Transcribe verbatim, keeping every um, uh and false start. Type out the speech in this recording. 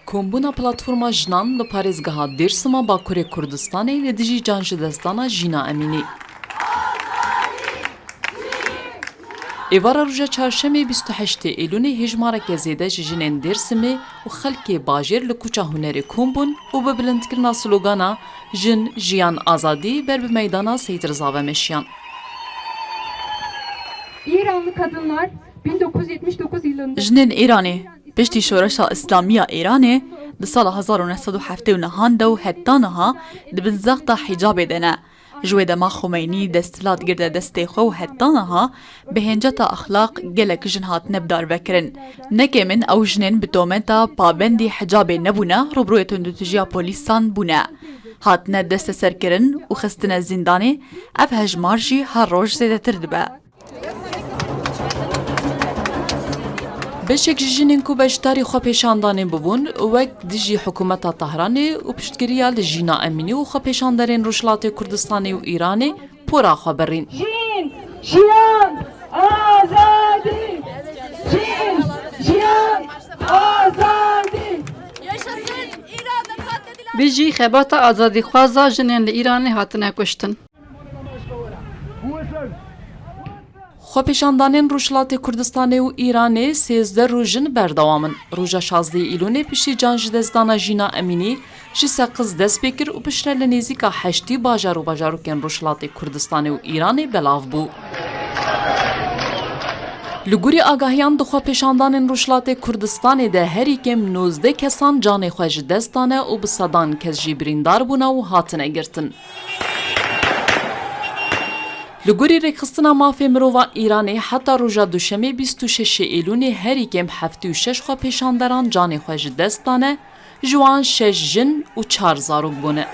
Kombûna Platforma Jinan li parêzgeha Dêrsima Bakurê Kurdistanê li dijî can ji destdana Jîna Emînî. Êvara roja çarşemê bîst û heştê Êlûnê hêjmareke zêde ji jinên Dêrsimê û xelkê bajêr li Kuça Hunerê kom bûn û bi bilindkirina slogana Jin, Jiyan, Azadî ber bi meydana Seyîd Riza ve meşiyan. İranlı kadınlar bin dokuz yüz yetmiş dokuz yılında Jinên Îranê piştî Şoreşa Îslamî ya Îranê di sala hezar û neh sed û heftê û nehan de û heta niha di bin zexta hicabê de ne. Ji wê dema Xumeynî desthilat girde destê xwe û heta niha bi hênceta exlaq gelek jin hatine bidarvekirin. Nekêm in ew jinên bi tometa pabendî hicabê nebûne, rûbirûyê tundûtîjiya polîsan bûne. Hatine desteserkirin û xistine zîndanê, ev hejmar jî her roj zêdetir dibe. Beşek ji jinên ku beşdarî xwepêşandanê bibûn, wek dijî hikûmeta Tehranê û piştgiriya li Jîna Emînî û xwepêşanderên Rojhilatê Kurdistanê û Îranê pora xwe birîn. Jin, jiyan, azadî! Jin, jiyan, azadî! Bijî xebata azadîxwaza jinên li Îranê hatine kuştin. Xwepêşandanên Rojhilatê Kurdistanê û Îranê sêzdeh roj in berdewam in. Roja şazdehê Îlûnê piştî can ji destdana Jîna Emînî ji Seqiz dest pê kir û piştre li nêzîka heştî bajar û bajarokên Rojhilatê Kurdistanê û Îranê belav bû. Li gorî agahiyan di xwepêşandanên Rojhilatê Kurdistanê de herî kêm nozdeh kesan canê xwe ji dest dane û bi sedan kes jî birîndar bûne û hatine girtin. Li gorî Rêkxistina Mafê Mirova Îranê heta roja Duşemê bîst û şeşê Êlûnê herî kêm heftê û şeş xwepêşanderan canê xwe ji dest dane, ji wan şeş jin û çar zarok bûne.